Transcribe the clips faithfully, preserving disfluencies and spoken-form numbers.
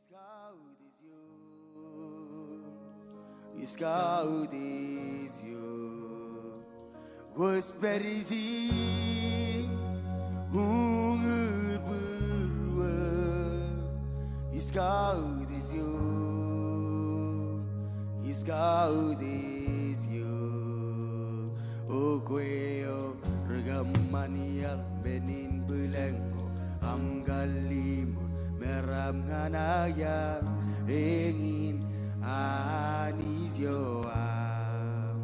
Iskautiz eo, iskautiz eo, kwōj pād ijin uñūr būruō. Iskautiz eo, iskautiz eo, O kwe eo ri kōṃṃan iaḷ men in bwilōñ ko, aṃ kalliṃur meram ñan aō iaḷ, eñin Anij eo aṃ.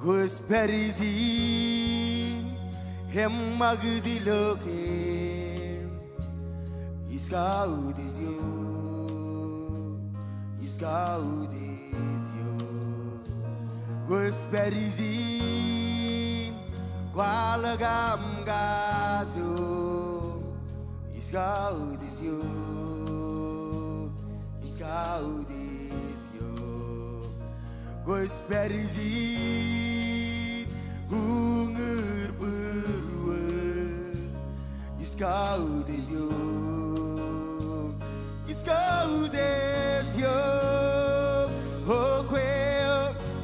Kwōj pād ijin im ṃakūt ilo ke. Iskautiz eo, iskautiz eo, kwōj pād ijin kwaḷọk aṃ kajoor. Iskautiz eo, iskautiz eo, kwōj pād ijin uñūr būruō. Iskautiz eo, iskautiz eo, O kwe eo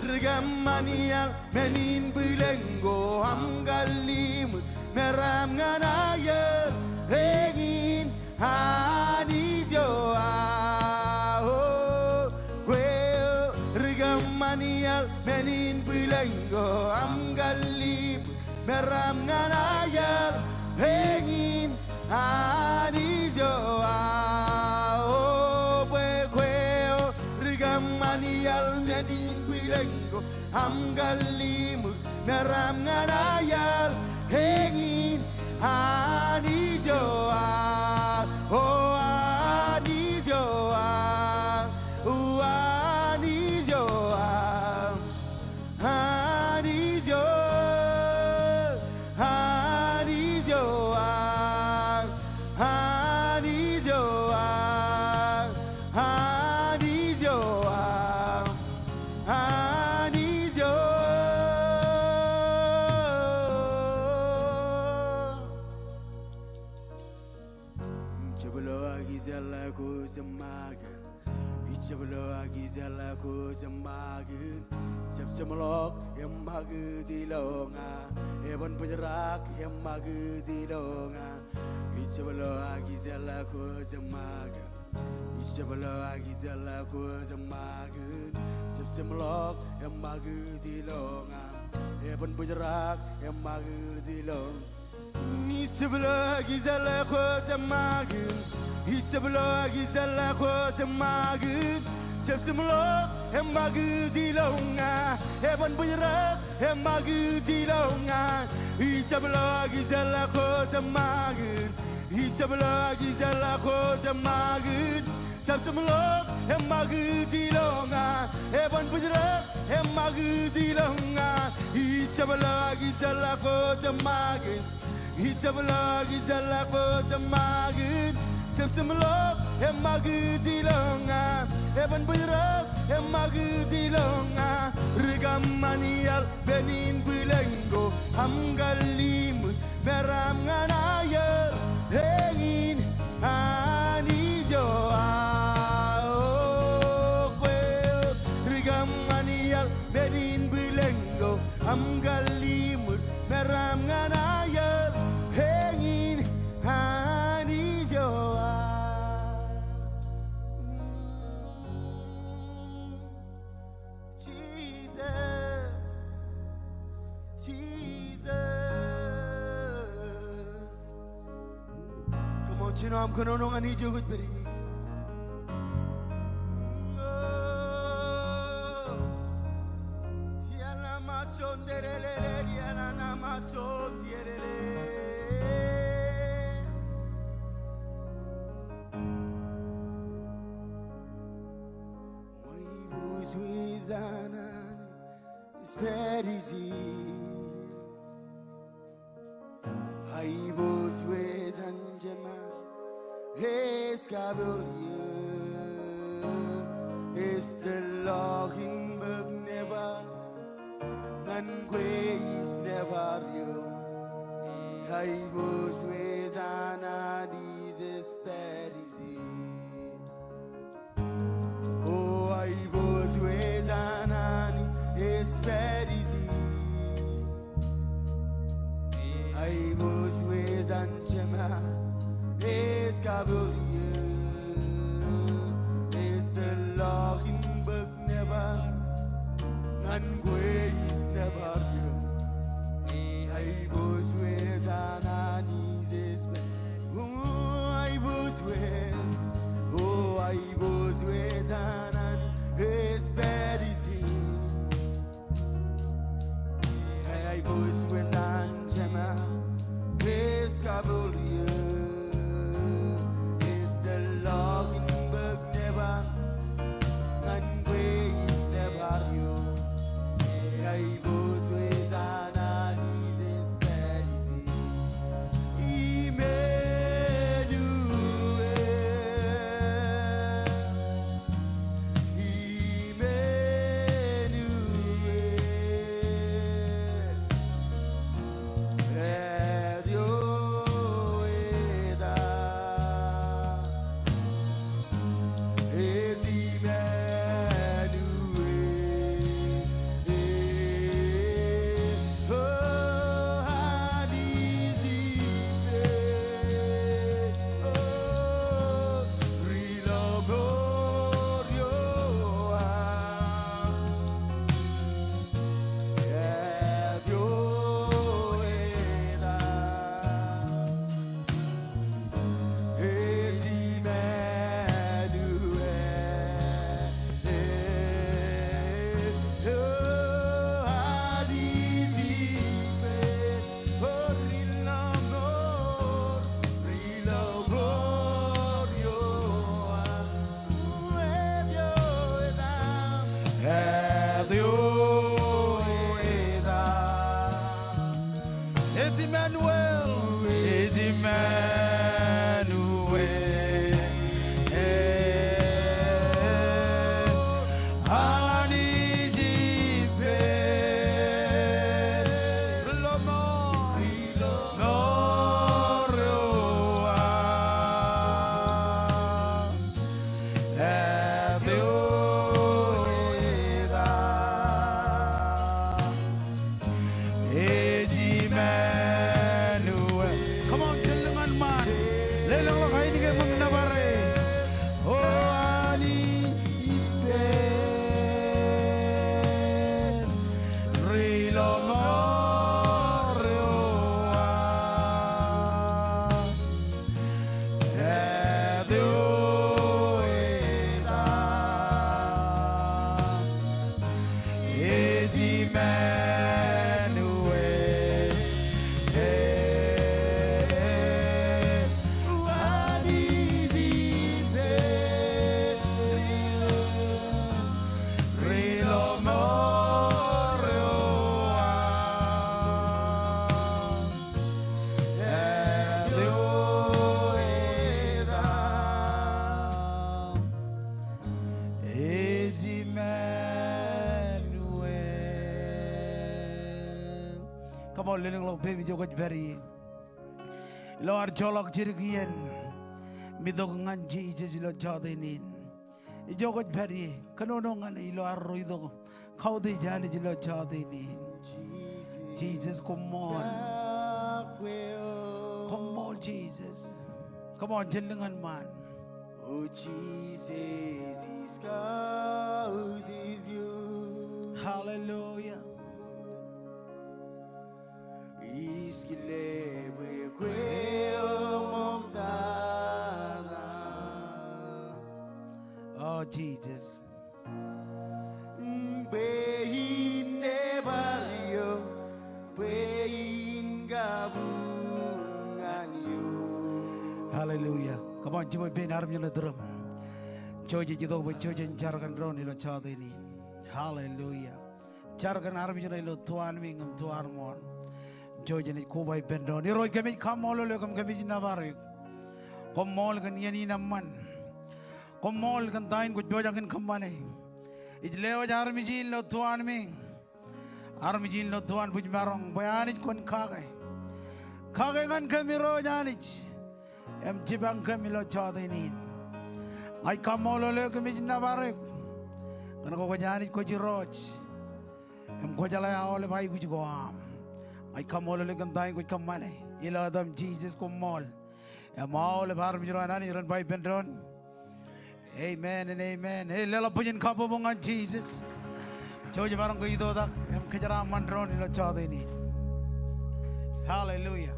ri kōṃṃan iaḷ men in bwilōñ ko, aṃ kalliṃur meram ñan aō iaḷ, eñin Anij eo aṃ. O kwe eo ri kōṃṃan iaḷ men in bwilōñ ko, aṃ kalliṃur meram ñan aō iaḷ, eñin Anij eo aṃ. O kwe, kwe eo ri kōṃṃan iaḷ men in bwilōñ ko, aṃ kalliṃur meram ñan aō iaḷ, eñin Anij eo aṃ. O Anij eo aṃ, O Anij eo aṃ, Anij eo, Anij eo aṃ, Anij eo aṃ, Anij eo aṃ, Anij eo. Jab lo ak ij jeḷā kwōj ṃakūtkūt. Ij jab lo ak ij jeḷā kwōj ṃakūtkūt. Jab jeṃḷọk im ṃakūt ilo ña. Eban bōjrak im ṃakūt ilo ña. Ij jab lo ak ij jeḷā kwōj ṃakūtkūt. Ij jab lo ak ij jeḷā kwōj ṃakūtkūt. Jab jeṃḷọk im ṃakūt ilo ña. Eban bōjrak im ṃakūt ilo ña. Ij jab lo ak ij jeḷā kwōj ṃakūtkūt. Ij jab lo ak ij jeḷā kwōj ṃakūtkūt. Jab jeṃḷọk im ṃakūt ilo ña. Eban bōjrak im ṃakūt ilo ña. Ij jab lo ak ij jeḷā kwōj ṃakūtkūt. Ij jab lo ak ij jeḷā kwōj ṃakūtkūt. Jab jeṃḷọk im ṃakūt ilo ña. Eban bōjrak im ṃakūt ilo ña. Ij jab lo ak ij jeḷā kwōj ṃakūtkūt. Ij jab lo ak ij jeḷā kwōj ṃakūtkūt. Jab jeṃḷọk im ṃakūt ilo ña. Eban bōjrak im ṃakūt ilo ña. Ri kōṃṃan iaḷ men in bwilōñ ko, aṃ kalliṃur meram ñan aō iaḷ, eñin Anij eo aṃ. O kwe eo ri kōṃṃan iaḷ men in bwilōñ ko, aṃ kalliṃur meram ñan aō iaḷ, eñin Anij eo aṃ. Jesus, Jesus. Come on, jino aṃ kōnono ñan ijo kwōj pād ie. Aiboojoj an Anij ej pād ijin. Aiboojoj an Jeṃaat ej kapoor ioon. Ej tōl ḷọk in bōk nōbar ñan kwe ij nōbar ioon. Aiboojoj an Anij ej pād ijin. Aiboojoj an Anij ej pād ijin. Aiboojoj an Jema ej kabōl eō. Ej tōl ḷọk in bōk nōbar ñan kwe ij nōbar eō. Aiboojoj an Anij ej pād. O aiboojoj, o aiboojoj an Anij ej pād ijin. Aiboojoj an Jema ej kabōl eō. Ej tōl ḷọk in bōk nōbar ñan kwe ij nōbar eō. Aiboojoj an Anij ej pād ijin. Imanuel. Imanuel. Eo eta. Ej Imanuel. O Anij ippād. O Ri ḷōṃoor eo aṃ. Eo eta. Ej Imanuel. O Anij ippād. O Ri ḷōṃoor, Ri ḷōṃoor eo aṃ. Eo eta. Eo eta. Ej Imanuel. Ej Imanuel. Anij ippād. Ri ḷōṃoor. Ri ḷōṃoor eo aṃ. Eo eta. Ej Imanuel. Come on, jellōñ ñan ṃaan. Lelōñḷọk ainikien ṃōk nōbar e. O Anij ippād. Ri ḷōṃoor eo aṃ. Eo eta. Ej Imanuel. Anij ippād. Ri ḷōṃoor eo aṃ. Eo eta. Ej Imanuel. Come on, lelōñḷọk peiṃ ijo kwōj pād ie. Ilo ad joḷọk jidik iien im itok ñan Jisōs ilo jọteen in. Ijo kwōj pād ie, kōnono ñan e ilo arro itok. Kautiej Anij ilo jọteen in. Jisōs, koṃṃool. Koṃṃool, Jisōs. Come on, jellōñ ñan ṃaan. O Jisōs, ij kautiej eok. Hallelujah. Ij kile bwe kwe eṃōṃ tata. O Jisōs. Bwe in nōbar eok, bwe in kabuñ ñan eok. Hallelujah. Come on, jibwe pein armej ṇe tūrōṃ. Jouj ej itok bwe jouj jen jar kōn doon ilo jọteen in. Hallelujah. Jar kōn armej ṇe ilo tuanmiiñ im tuanmooṇ. Jouj jenaaj koba ippān doon. Irooj, kōmij kaṃṃoolol eok im kōmij nōbar eok. Koṃṃool kōn iien in eṃṃan. Koṃṃool kōn ta in kwōj pojak in kōṃṃane. Ij lewōj armej in ilo tuanmiiñ. Armej in ilo tuanbwijmaroñ im bwe Anij kwōn kake. Kake ñan kōm Irooj Anij. Im jipañ kōm ilo jọteen in. Ña ij kaṃṃoolol eok im ij nōbar eok. Kōn ke kwōj Anij, kwōj Irooj, im kwō jeḷā aolep aikuj ko aṃ. Ij kaṃṃoolol eok kōn ta in kwōj kōṃṃane. Ilo etaṃ Jisōs, koṃṃool. Im aolep armej ro an Anij ren ba ippān doon, amen and amen. Hey, leḷọk bwijin kabbokbok ñan Jisōs. Jouj im maroñ ke itoitak im kōjeraaṃṃan doon ilo jọteen in. Hallelujah.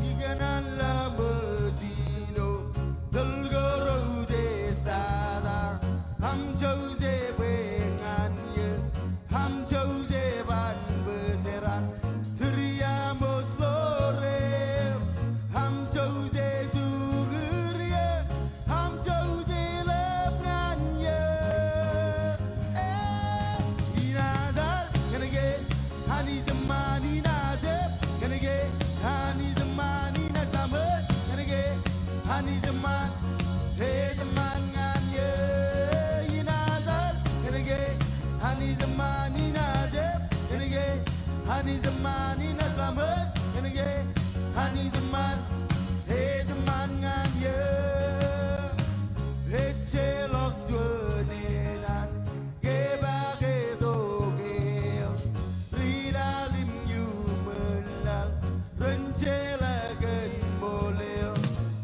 Ikōṇaan laṃōj ilo tōl ko reutiej tata, aṃ jouj e bwe ñan eō, aṃ jouj e ban bōjrak, tūriaṃo ḷoor eō, aṃ jouj e jukūr eō, aṃ jouj e ḷap ñan eō. Inaaj al kōnke Anij eṃṃan, inaaj ep kōnke Anij eṃṃan, inaaj laṃōj kōnke Anij eṃṃan, ej eṃṃan ñan eō. Inaaj al kōnke Anij eṃṃan, inaaj ep kōnke Anij eṃṃan, inaaj laṃōj kōnke Anij eṃṃan, ej eṃṃan ñan eō. Ejjeḷọk juon enaaj kōpaak etok eō, ri laḷ im iuṃwin laḷ ren jeḷā kōn ṃool eō,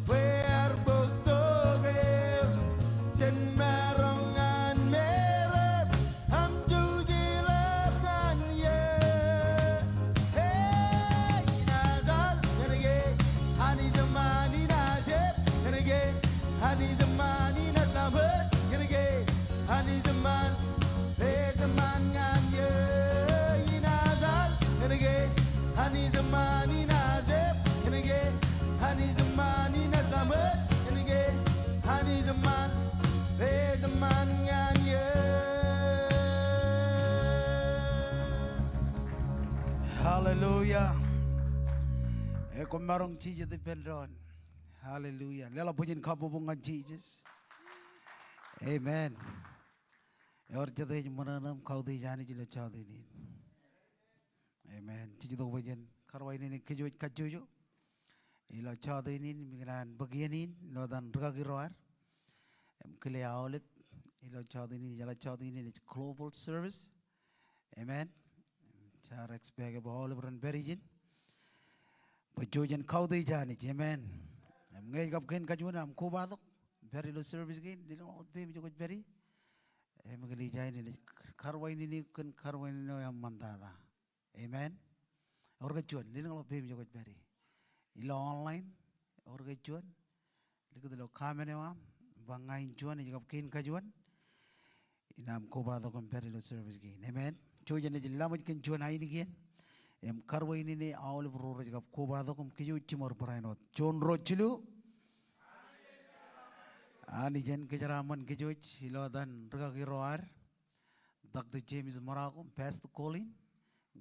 bwe ear bōktok eō jān maroñ ñan meram, aṃ jouj e ḷap ñan eō. Hey, inaaj al kōnke Anij eṃṃan, inaaj ep kōnke Anij eṃṃan, inaaj laṃōj kōnke Anij eṃṃan, ej eṃṃan ñan eō. Inaaj al kōnke Anij eṃṃan, inaaj ep kōnke Anij eṃṃan, inaaj laṃōj kōnke Anij eṃṃan, ej eṃṃan ñan eō. Hallelujah. Ekwe, maroñ jijet ippān doon. Hallelujah. Leḷọk bwijin kabbokbok ñan Jisōs. Amen. Ewōr jet ej ṃōṇōṇō im kautiej Anij ilo jọteen in? Amen. Jej itok bwe jen karuwainene kōjwōj kajjojo ilo jọteen in, im ikōṇaan bōk iien in ilo etan rūkaki ro ad im kile aolep ilo jọteen in. Ijeḷā jọteen in ej global service. Amen. Jaar expect bwe aolep ren pād ijin bwe jej kautiej Anij. Amen. Im ñe ej kab kein kajuon aṃ kobatok im pād ilo service kein, lelōñḷọk wōt peiṃ ijo kwōj pād ie. Im ikōṇaan ej aō in ej karuwainene eok kōn karuwainene eo eṃṃantata. Amen. Ewōr kajuon, lelōñḷọk peiṃ ijo kwōj pād ie. Ilo online, ewōr kajuon, likūt ilo comment eo aṃ, ba ña in juon, ej kab kein kajuon in aṃ kobatok im pād ilo service kein. Amen. Jouj im ij laṃōj kōn juon ainikien im karuwainene aolep ro rej kab kobatok im kōj jiṃor barāinwōt. Juon, ruo, jilu. Anij en kōjeraaṃṃan kōjwōj ilo etan rūkaki ro ad, Doctor James Marocco, Pastor Colin,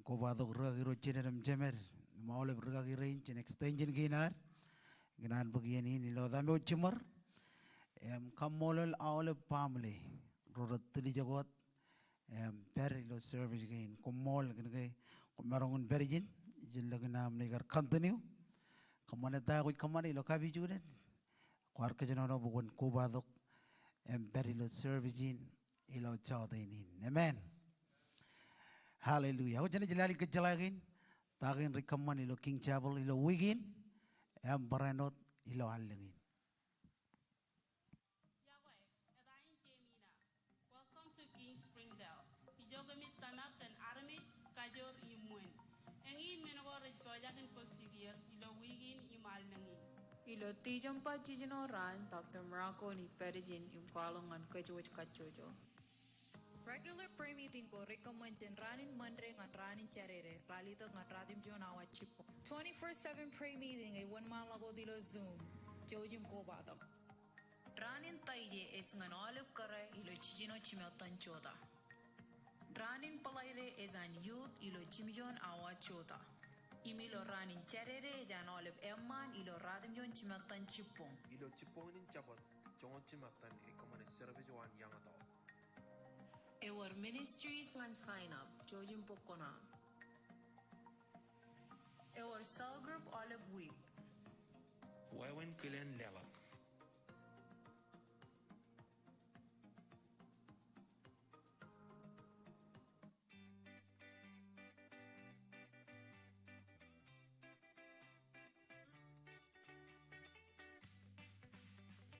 kobatok rūkaki ro jined im jemed im aolep rūkaki rein jān extension kein ad. Ikōṇaan bōk iien in ilo etaṃ eo jiṃor im kaṃṃoolol aolep baaṃle ro rej tiljek wōt im pād ilo service kein. Koṃṃool kōnke kwōmaroñ in pād ijin. Ij lōke aṃ naaj kar continue. Kōṃṃane ta eo kwōj kōṃṃane ilo kapijuknen. Kwaar kōjenono bwe kwōn kobatok im pād ilo service in ilo jọteen in. Amen. Hallelujah. Ak jenaaj lale kōjjeḷā kein ta kein rej kōṃṃan ilo King Chapel ilo wiik in im barāinwōt ilo allōñ in. Iọkwe, eta in Jemina. Welcome to King Springdale. Ijo kōmij tōmak kōn armej, kajoor im ṃwen. Eñin men ko rej pojak in bōk jikier ilo wiik in im allōñ in. Ilo December jiljino raan, Doctor Marocco ej pād ijin im kwaḷọk ñan kōjwōj kajjojo. Regular prayer meeting ko rej kōṃṃan jān raan in Monday ñan raan in Saturday, ralitōk ñan ratimjuon awa jibboñ. Twenty-four seven prayer meeting ej wōnṃaanḷọk wōt ilo Zoom. Jouj im kobatok. Raan in Taije ej ñan aolep kōrā ilo jiljino jimettan jota. Raan in Bōḷaide ej an youth ilo jimjuon awa jota. Im ilo raan in Jādede ej an aolep eṃṃaan ilo ratimjuon jimattan jibboñ. Ilo jibboñin in Jabōt, joñoul jimattan ej kōṃṃane service eo an young adult. Ewōr ministries ñan sign up, jouj im bōk kuṇaaṃ. Ewōr cell group aolep wiik. Wāween kilen leḷọk.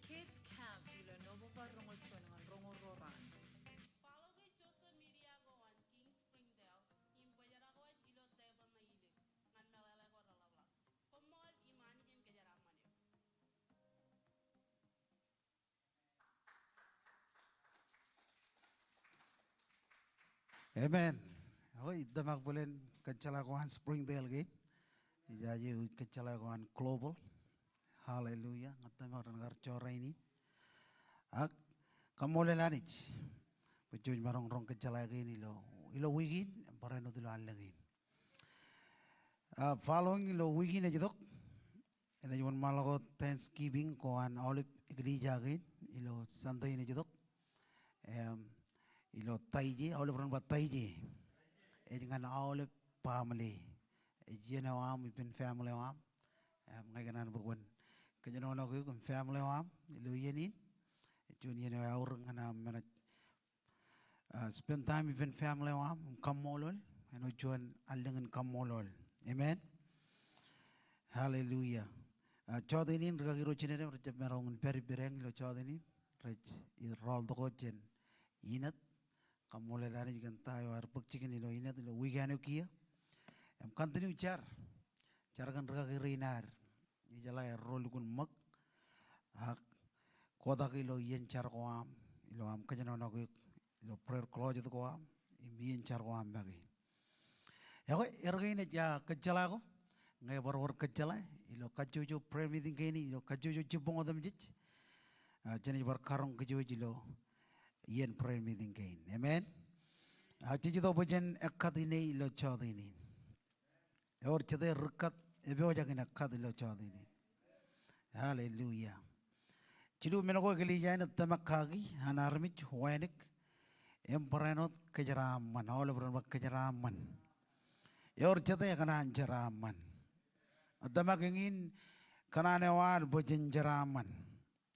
Kids Camp ilo November roñoul juon ñan roñoul ruo raan. Follow ke social media ko an King Springdale im bōjrak wōj ilo tepel ṇe ilikin ñan meḷeḷe ko reḷapḷọk. Koṃṃool im Anij en kōjeraaṃṃan eok. Amen. Eo, ij tōmak bōlen kōjjeḷā ko an Springdale kein. Ijaje eo kōjjeḷā ko an Global. Hallelujah. Ña tōmak ren kar jorrāān in. Ak kaṃṃoolol Anij bwe jej maroñ roñ kōjjeḷā kein ilo, ilo wiik in, barāinwōt ilo allōñ in. Ah, following ilo wiik in ej itok, enaaj wōnṃaanḷọk wōt Thanksgiving ko an aolep eklejia kein ilo Sunday in ej itok. Em, ilo Taije, aolep ren ba Taije. Ej ñan aolep baaṃle. Ej iien eo aṃ ippān family eo aṃ. Em, ña ikōṇaan bwe kwōn kōjenolọk eok im family eo aṃ ilo iien in. Ej juon iien eo eaorōk ñan aṃ menaaj ah, spend time ippān family eo aṃ im kaṃṃoolol, āinwōt juon allōñ in kaṃṃoolol. Amen. Hallelujah. Ah, jọteen in rikaki ro jined im rejjab maroñ in pād ippād eañ ilo jọteen in, rej rọọltok wōt jān Inōt. Kaṃṃoolol Anij kōn ta eo ear bōk jikin ilo Inōt ilo wiik eo aō kiiō. Im continue jar, jar kōn rikaki rein ad. Ijeḷā erro lukkuun ṃōk, ak kotak ilo iien jar ko aṃ, ilo aṃ kōjenolọk eok, ilo prayer closet ko aṃ, im iien jar ko aṃ make. Ekwe, erkein ej, ah, kōjjeḷā ko, ñe bar wōr kōjjeḷā, ilo kajjojo prayer meeting kein, ilo kajjojo jibboñ otemjej, ah, jenaaj bar karoñ kōjwōj ilo iien prayer meeting kein. Amen. Ah, jej itok bwe jen ekkat ine ilo jọteen in. Ewōr jete ri-ekkat epojak in ekkat ilo jọteen in? Hallelujah. Jilu men ko eklejia in ej tōmak kaki an armej, wānōk, im barāinwōt kōjeraaṃṃan, aolep ren ba kōjeraaṃṃan. Ewōr jete ekōṇaan jeraaṃṃan? Ij tōmak eñin kōṇaan eo ad bwe jen jeraaṃṃan.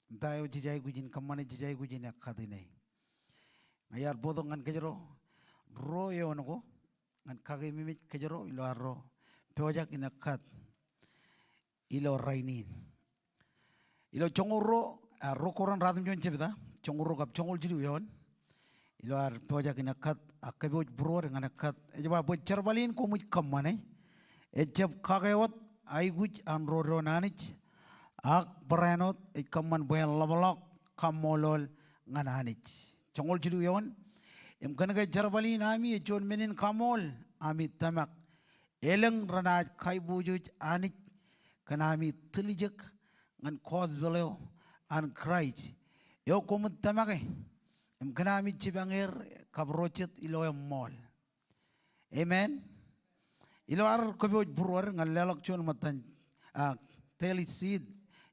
Im ta eo jej aikuj in kōṃṃane, jej aikuj in ekkat ine. Ña iar bōktok ñan kōjro ruo eoon ko, ñan kakememej kōjro ilo arro pojak in ekkat ilo rainin. Ilo joñoul ruo, ah, ruo Korint ratimjuon jebta, joñoul ruo kab joñoul jilu eoon. Ilo ad pojak in ekkat, ak kōpooj būruod ñan ekkat, ej ba bwe jerbal in koṃij kōṃṃane ejjab kake wōt aikuj an ro doon Anij, ak barāinwōt ej kōṃṃan bwe en ḷapḷọk kaṃṃoolol ñan Anij. Joñoul jilu eoon, im kōn ke jerbal in ami ej juon men in kaṃool, ami tōmak elōñ renaaj kaiboojoj Anij kōn ami tiljek ñan gospel eo an Kraist eo koṃij tōmake, im kōn ami jipañ er kab ro jet ilo eṃṃool. Amen. Ilo ad kōpooj būruod ñan leḷọk juon ṃōttan, ah, daily seed,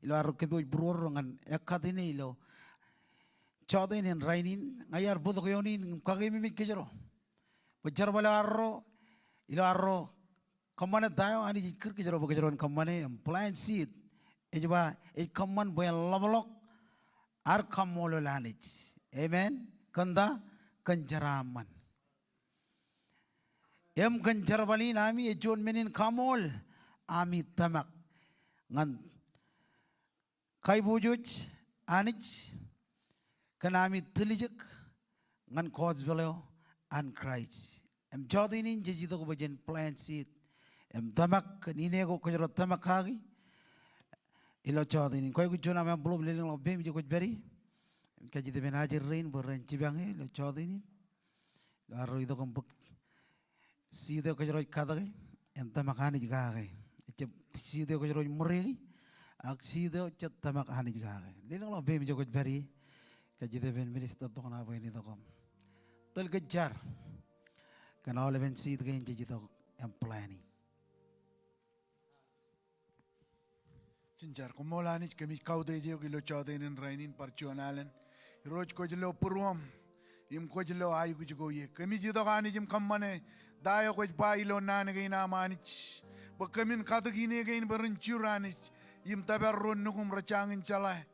ilo ad kōpooj būruod ñan ekkat ine ilo jọteen in rainin, ña iar bōktok eoon in im kakememej kōjro bwe jerbal eo arro, ilo arro kōṃṃane ta eo Anij ej kūr kōjro bwe kōjro en kōṃṃane, im plant seed ej ba ej kōṃṃan bwe en ḷapḷọk ad kaṃṃoolol Anij. Amen. Kōn ta? Kōn jeraaṃṃan. Im kōn jerbal in ami ej juon men in kaṃool, ami tōmak ñan kaiboojoj Anij kōn ami tiljek ñan gospel eo an Kraist. Im jọteen in jej itok bwe jen plant seed im tōmak kōn ine ko kōjro tōmak kaki ilo jọteen in. Kwōj aikuj juon aṃ envelope, lelōñḷọk peiṃ ijo kwōj pād ie im kajjitōk ippān ajri rein bwe ren jipañ eō ilo jọteen in. Ilo arro itok im bōk seed eo kōjro ej katke im tōmak Anij kake. Ejjab seed eo kōjro ej ṃōreki, ak seed eo jet tōmak Anij kake. Lelōñḷọk peiṃ ijo kwōj pād ie. Kajjitōk ippān minister tok ṇa bwe en itok im tōl kōj jar. kōn aolepen seed kein jej itok im planting. Jen jar. Koṃṃool Anij kōmij kautiej eok ilo jota in rainin bar juon alen. Irooj kwōj lo būruōṃ im kwōj lo aikuj ko ie. Kōmij itok Anij im kōṃṃane ta eo kwōj ba ilo naan kein aṃ Anij. Bwe kōmin katōk ine kein bwe ren jur Anij im tōpar ro nukuṃ rej jañin jeḷā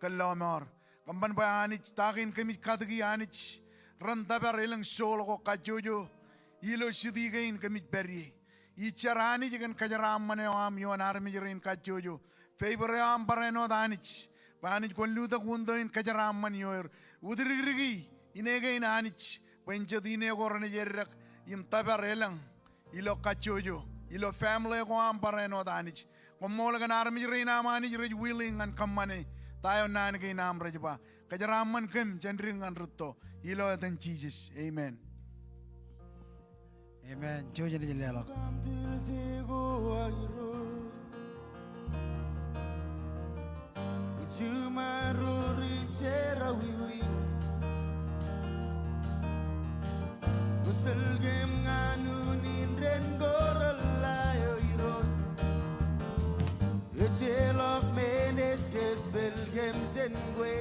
kōn lọmọọr. Kōṃṃan bwe Anij ta kein kōmij katōki Anij ren tōpar elōñ soul ko kajjojo ilo city kein kōmij pād ie. Ij jar Anij kōn kōjeraaṃṃan eo aṃ ioon armej rein kajjojo. Favor eo aṃ barāinwōt Anij. Bwe Anij kwōn lutōk wūntō in kōjeraaṃṃan ioer. Utidikriki ine kein Anij bwe en jet ine ko renaaj eddek im tōpar elōñ ilo kajjojo ilo family ko aṃ barāinwōt Anij. Koṃṃool kōn armej rein aṃ Anij rej willing ñan kōṃṃane ta eo naan kein aṃ rej ba. Kōjeraaṃṃan kōm jān dik ñan rūtto. Ilo etan Jisōs. Amen. Amen. Jouj im leḷọk. Ejjeḷọk men ej kōjepel kōm jān kwe.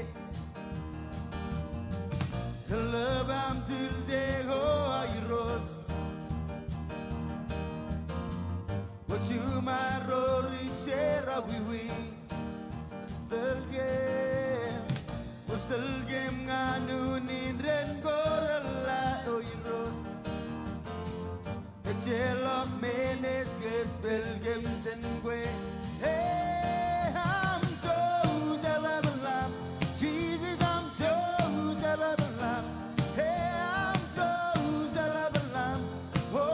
Kōḷḷap aṃ Tūsde ko Irooj. Bwe juṃaroñ ri jerọwiwi. Ṃōstōl kōm, ṃōstōl kōm ñan unin ren kōrōḷḷā, O Irooj. Ejjeḷọk men ej kōjepel kōm jān kwe. Hey, aṃ jouj eḷap im ḷap. Jisōs, aṃ jouj eḷap im ḷap. Hey, aṃ jouj eḷap im ḷap. O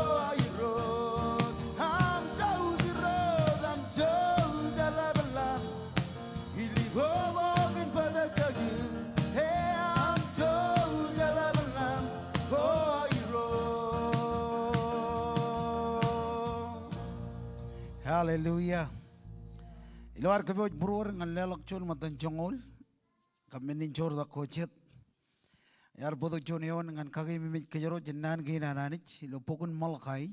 Irooj, aṃ jouj Irooj, aṃ jouj eḷap im ḷap. Hallelujah. Ilo ad kōpooj būruod ñan leḷọk juon ṃōttan joñoul, kab men in joortak ko jet, iar bōktok juon eoon ñan kakememej kōjro jān naan kein an Anij ilo bok in Malakai,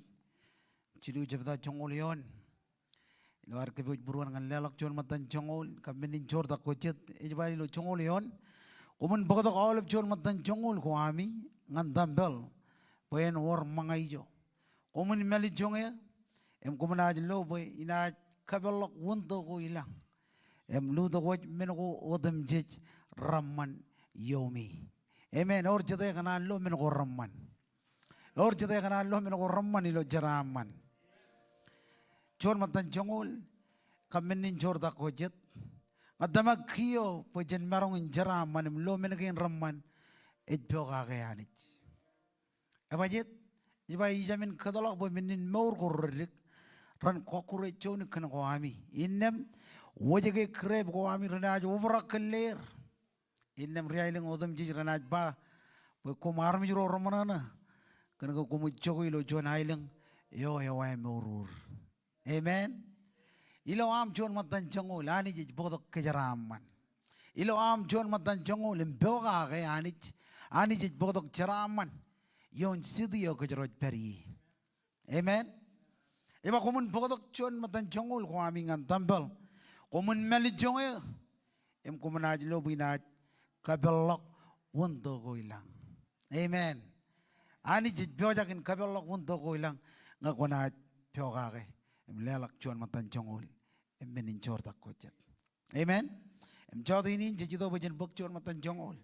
jilu jebta joñoul eoon. Ilo ad kōpooj būruon ñan leḷọk juon ṃōttan joñoul, kab men in joortak ko jet, ej ba ilo joñoul eoon, koṃwin bōktok aolep juon ṃōttan joñoul ko ami ñan tempel, bwe en wōr ṃōñā ijo. Koṃwin mālejjoñe, im koṃ naaj lo bwe inaaj kapeḷḷọk wūntō ko ilañ, im lutōkwōj men ko otemjej reṃṃan iuṃwin. Amen. Ewōr jete kōṇaan lo men ko reṃṃan? Ewōr jete kōṇaan lo men ko reṃṃan ilo jeraaṃṃan? Juon ṃōttan joñoul, kab men in joortak ko jet. Ña itōmak kiiō bwe jen maroñ in jeraaṃṃan im lo men kein reṃṃan, ej pokake Anij. Ebajet, ij ba ij jāmin kōtḷọk bwe men in mour ko reddik ren kọkkure juon kōn ko ami. Innām wōjke grep ko ami renaaj obrak kōn leer. Innām ri-aelōñ otemjej renaaj ba bwe koṃ armej ro reṃōṇōṇō kōn ke koṃij jokwe ilo juon aelōñ eo ewōr mour. Amen. Ilo aṃ juon ṃōttan joñoul, Anij ej bōktok kōjeraaṃṃan. Ilo aṃ juon ṃōttan joñoul im pokake Anij, Anij ej bōktok jeraaṃṃan ioon city eo kōjro ej pād ie. Amen. Ej ba koṃwin bōktok juon ṃōttan joñoul ko ami ñan tempel. Koṃwin mālejjoñe, im koṃ naaj lo bwe inaaj kapeḷḷọk wūntō ko ilañ. Amen. Anij ej pojak in kapeḷḷọk wūntō ko ilañ ñe kwōnaaj pokake im leḷọk juon ṃōttan joñoul im men in joortak ko jet. Amen. Im jota in jej itok bwe jen bōk juon ṃōttan joñoul.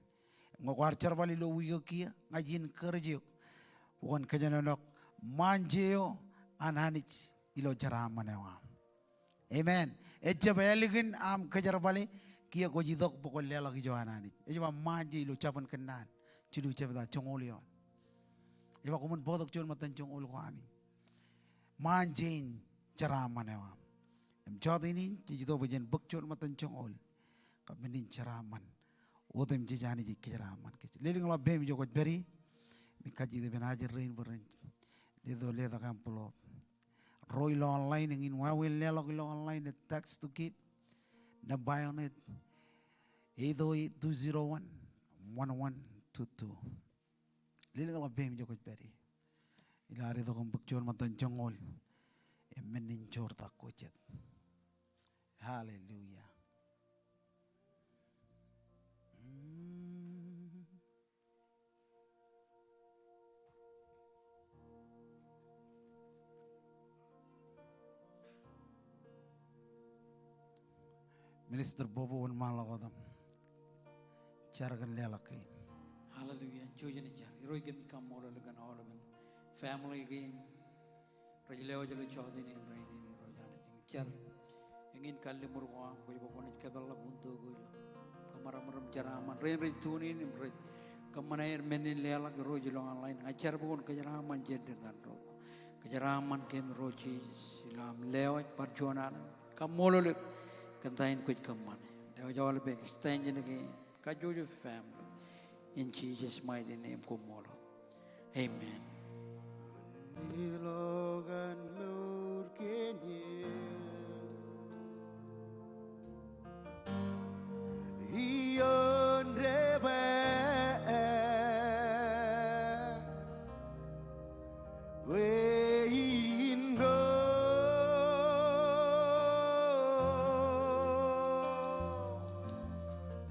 Im ñe kwaar jerbal ilo wiik eo kiiō, ña ij encourage eok bwe kwōn kōjenolọk ṃaanje eo an Anij ilo jeraaṃṃan eo aṃ. Amen. Ejjab ālikin aṃ kōjerbale kiiō kwōj itok bwe kwōn leḷọk ijo an Anij. Ej ba ṃaanje ilo Jabōn Kōnnaan jilu jebta joñoul eoon. Ej ba koṃwin bōktok juon ṃōttan joñoul ko ami. Ṃaanje in jeraaṃṃan eo aṃ. Im jota in jej itok bwe jen bōk juon ṃōttan joñoul, kab men in jeraaṃṃan otemjej Anij ej kōjeraaṃṃan kōj. Lelōñḷọk peiṃ ijo kwōj pād ie. Im kajjitōk ippān ajri rein bwe ren leto letak envelope. Ro ilo online eñin wāween leḷọk ilo online ej text to give. Nōṃba eo ṇe ej eight oh eight, two zero one, one one two two. Lelōñḷọk peiṃ ijo kwōj pād ie. Ilo ad itok im bōk juon ṃōttan joñoul im men in joortak ko jet. Hallelujah. Mm. Minister Bobo, wōnṃaanḷọk wōt im jar kōn leḷọk kein. Hallelujah. Jouj im jar. Irooj, kōmij kaṃṃoolol eok kōn aolepān family kein rej lewōj ilo jota in rainin, Irooj Anij. Jar. Eñin kalliṃur ko aṃ, kwōj ba kwōnaaj kōpeḷḷọk window ko ilo kōṃṃan, kōṃṃan jeraaṃṃan rein rej tune in im rej kōṃṃan aer men in leḷọk, Irooj, ilo online. Ña ij jar bwe kwōn kōjeraaṃṃan jān dik ñan ro. Kōjeraaṃṃan kōm, Irooj Jisōs, ilo aṃ lewōj bar juon alen. Kaṃṃoolol eok kōn ta in kwōj kōṃṃane. Lewōj aolepān extension kein, kajjojo family. In Jesus' mighty name, koṃṃool. Amen. Ilo kōn mour kein eō, ioon debwāāl, bwe in ko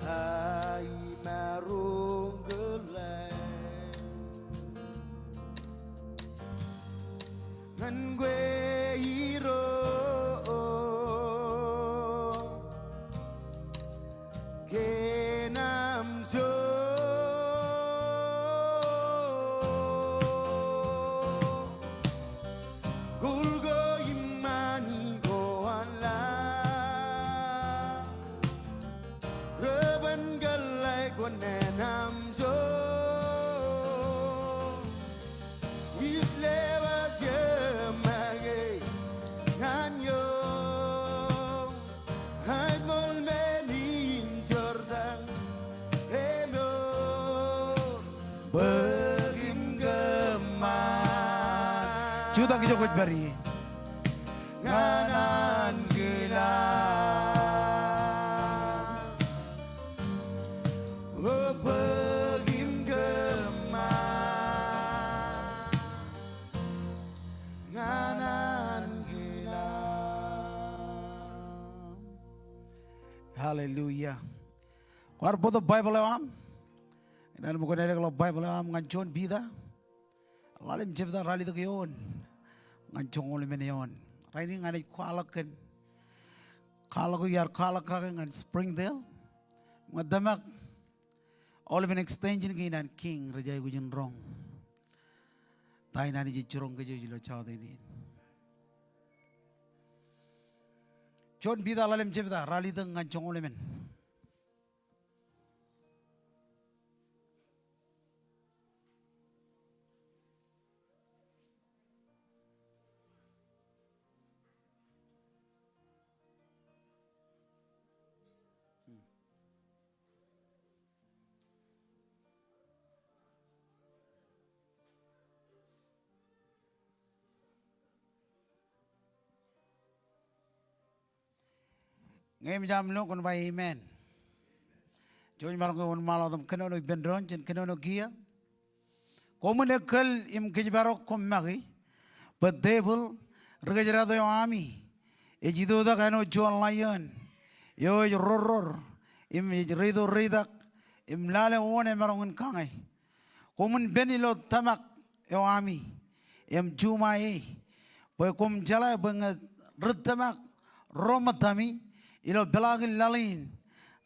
aō maroñ kōḷḷā ñan kwe Irooj kōn aṃ joñoul ko im ṃani ko an laḷ. Reban kōḷḷā ko ñan aṃ joñoul. Ij lewōj make ñan eok. Ij ṃool men in joortak im eor bōk im kōṃṃan. Jutak ijo kwōj pād ie. Ñan ankilaaj. O bōk im kōṃṃan. Ñan ankilaaj. Hallelujah. Kwaar bōktok Baibōḷ eo aṃ. Inaan bwe kwōn ālōkḷọk Baibōḷ eo aṃ ñan juon Piter ḷalem jebta ralitōk eoon ñan joñoul emān eoon. Rainin ña ij kwaḷọk kōn kwaḷọk eo iar kwaḷọk kake ñan Springdale. Ña tōmak aolepān extension kein an King rej aikuj in roñ ta in Anij ej jiroñ kōj ilo jota in. Juon Piter ḷalem jebta ralitōk ñan joñoul emān. Ñe emōj aṃ lo kwōn ba amen. Jouj im maroñ ke wōnṃaanḷọk wōt im kōnono ippān doon jān kōnono kiiō. Koṃwin ekkal im kōjparok koṃ make bwe tepil ri kōjdat eo ami ej itoitak āinwōt juon laion eo ej rorror im ej reito reitak im lale wōn emaroñ in kañe. Koṃwin pen ilo tōmak eo ami im juṃae e, bwe koṃ jeḷā bwe ñe ri tōmak ro ṃōttami ilo peḷaakin laḷ in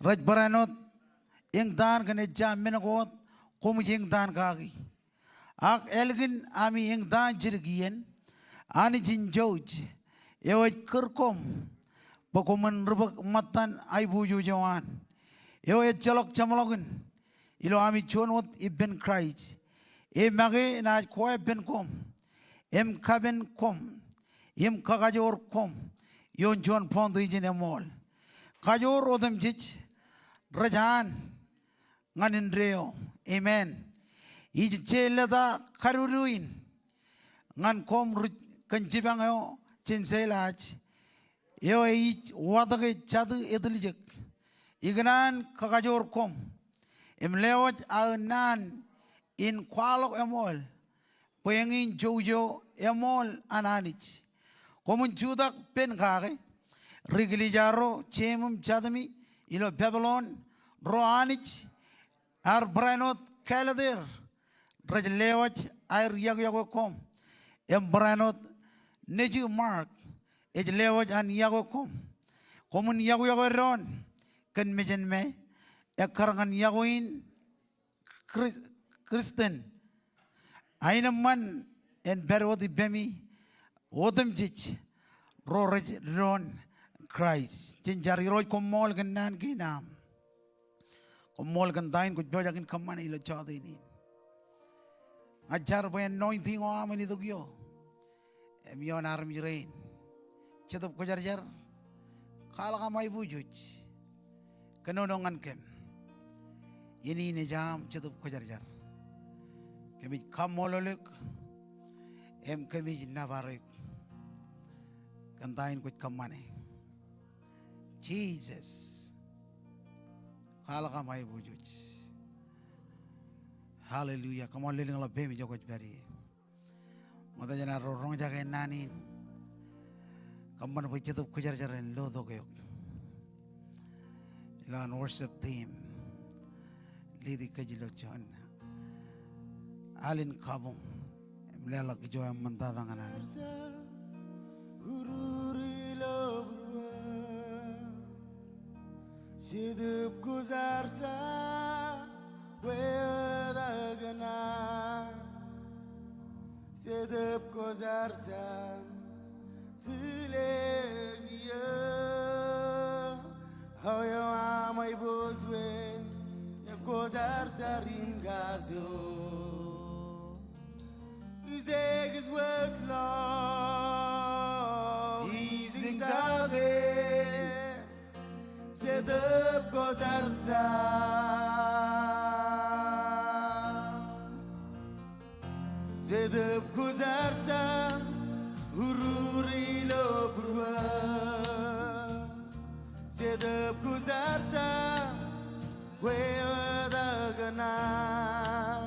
rej barāinwōt eñtaan kōn ejja men ko wōt koṃij eñtaan kaki. Ak ālikin ami eñtaan jidik iien, Anij in jouj eo ej kūr koṃ bwe koṃwin ri bōk ṃōttan aiboojoj eo an, eo ejjeḷọk jeṃḷọkin ilo ami juon wōt ippān Kraist. E make enaaj koweeppān koṃ im kapen koṃ im kakajoor koṃ ioon juon foundation eṃool. Kajoor otemjej rej an ñan indeeo. Amen. Ij je leta kadudu in ñan koṃ ri kōn jipañ eo jān Sailas eo ej watōke jatū etiljek. Ikōṇaan kakajoor koṃ im lewōj aō naan in kwaḷọk eṃool bwe eñin jouj eo eṃool an Anij. Koṃwin jutak pen kake, ri-Kilijaro, jeim im jatmi ilo Babilon, ro Anij ear barāinwōt kāālōt er, rej lewōj aer iọkwe koṃ. Im barāinwōt nejū Mark ej lewōj an iọkwe koṃ. Koṃwin iọkwe doon kōn mejān me, ekkar ñan iọkwe in Kri-, Kristen. Aenōṃṃan en pād wōt ippemi otemjej ro rej doon Kraist. Jen jar. Irooj, koṃṃool kōn naan kein aṃ. Koṃṃool kōn ta in kwōj pojak in kōṃṃane ilo jọteen in. Ña ij jar bwe anointing eo aṃ en itok ioō im ioon armej rein. Jetōb Kwōjarjar, kwaḷọk aṃ aiboojoj. Kōnono ñan kōm. Iien in ej aṃ, Jetōb Kwōjarjar. Kōmij kaṃṃoolol eok im kōmij nōbar eok kōn ta in kwōj kōṃṃane. Jisōs, kwaḷọk aṃ aiboojoj. Hallelujah. Come on, lelōñḷọk peiṃ ijo kwōj pād ie. Ṃokta jān ad ro roñjake naan in, kōṃṃan bwe Jetōb Kwōjarjar en lotok eok. Ilo an worship team lead kōj ilo juon al in kabuñ im leḷọk ijo eṃṃantata ñan Anij. Urur ilo būruō, Jetōb Kwōjarjar, kwe wōt kōṇaan. Jetōb Kwōjarjar, tūlek iiō. Aō eo aṃ aiboojoj, ekwōjarjar im kajoor. Kōjekōj wōtlọk, ijeñjake. Jetōb Kwōjarjar. Jetōb Kwōjarjar, urur ilo būruō. Jetōb Kwōjarjar, kwe wōt kōṇaan.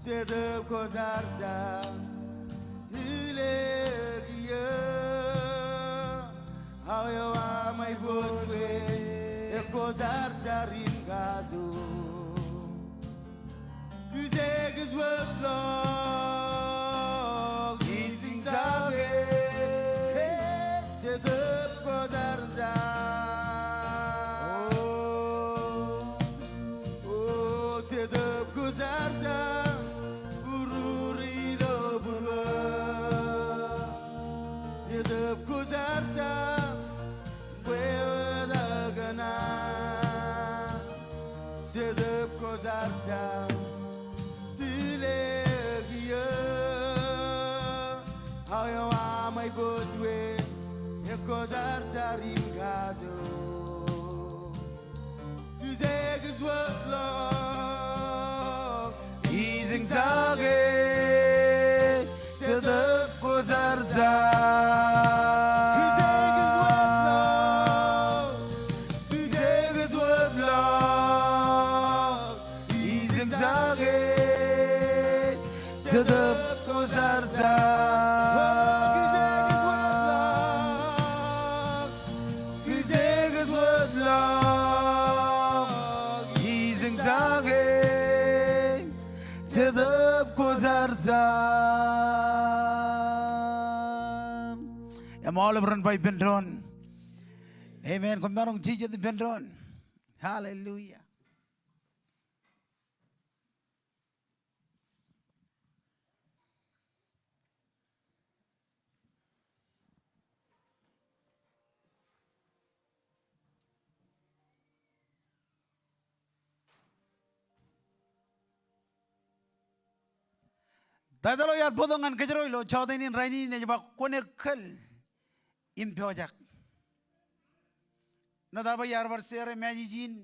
Jetōb Kwōjarjar, tūlek iiō. Aō eo aṃ aiboojoj, ekwōjarjar im kajoor. Kōjekōj wōtlọk, ijeñjake. Jetōb Kwōjarjar. O, o, Jetōb Kwōjarjar, urur ilo būruō. Jetōb Kwōjarjar, kwe wōt kōṇaan. Jetōb Kwōjarjar, tūlek iiō. Aō eo aṃ aiboojoj, ekwōjarjar im kajoor. Kōjekōj wōtlọk, ijeñjake. Jetōb Kwōjarjar. Kōjekōj wōtlọk, kōjekōj wōtlọk, ijeñjake. Jetōb Kwōjarjar. Kōjekōj wōtlọk, ijeñjake. Jetōb Kwōjarjar. Im aolep ren ba ippān doon, amen. Koṃ maroñ jijet ippān doon. Hallelujah. Taitōl eo iar bōktok ñan kōjro ilo jọteen in rainin ej ba, Kwōn ekōl im pojak. Ṇo ta ba iar bar share message in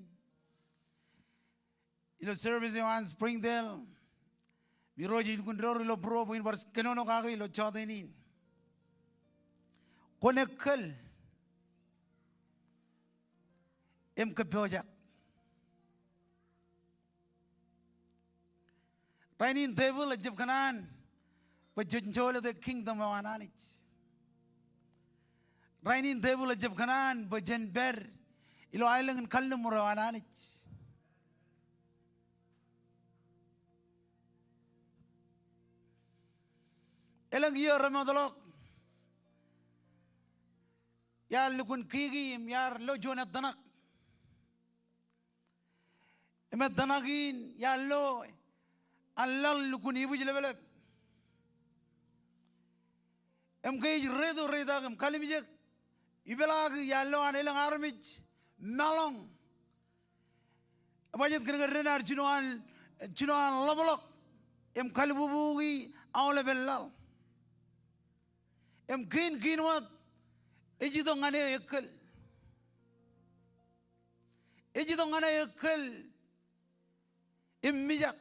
ilo service eo an Springdale. Im Irooj ilukkuun door ilo būruō bwe in bar kōnono kake ilo jọteen in. Kwōn ekōl im kōppojak. Rainin devil ejjab kōṇaan bwe jen jolōte kingdom eo an Anij. Rainin tebōḷ ejjab kōṇaan bwe jen pād ilo aelōñ in kalliṃur eo an Anij. Elōñ iiō remootḷọk iar lukkuun kiki im iar lo juon ettōṇak. Im ettōṇak in iar lo an laḷ lukkuun ibwijleplep. Im ke ij reitok reitak im kalimjek, ipeḷaaki iar lo an elōñ armej maḷoñ. Ebajjeet kōn ke dān ear jino an, jino an ḷapḷọk im kalbubuki aolepān laḷ. Im kein, kein wōt ej itok ñan e ekōl. Ej itok ñan e ekōl im mijak.